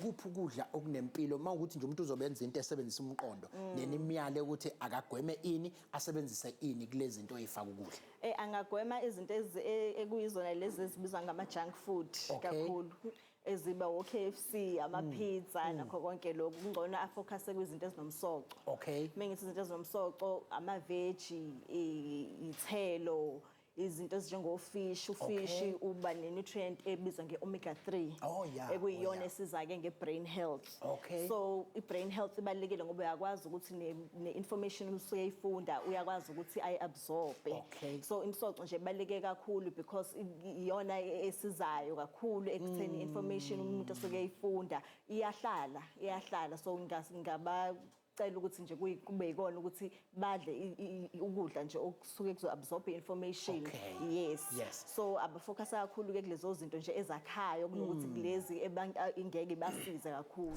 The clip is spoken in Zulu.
Ukuphi ukudla okunempilo uma ukuthi nje umuntu uzobenza into esebenzisa umqondo, nenimyale ukuthi akagweme ini, asebenzise ini kulezi zinto ey'faka ukudla? Angagwema izinto ekuyizona lezi ezibizwa ngama junk food kakhulu, eziba o-KFC, ama-pizza nakho konke lokhu. Kungcono afocuse kwizinto ezinomsoco. Mengithi izinto ezinomsoco, ama-veggie, iy'thelo, izinto ezinjengo-fish. Ufish uba ne-nutrient ebizwa nge-omega 3, ekuyiyona esiza-ke nge-brain health. So i-brain health ibalulekile ngoba uyakwazi ukuthi ne-information usuke eyifunda, uyakwazi ukuthi ayi-absorbe. So imisoco nje ibaluleke kakhulu because iyona esizayo kakhulu ekutheni i-information umuntu osuke eyifunda iyahlala, iyahlala. So ngingabacela ukuthi nje kube yikona ukuthi badle ukudla nje okusuke kuzo-absorb i-information. Yes. So abafocusa kakhulu-ke kulezo zinto nje ezakhayo kunokuthi kulezi ingeke ibasize kakhulu.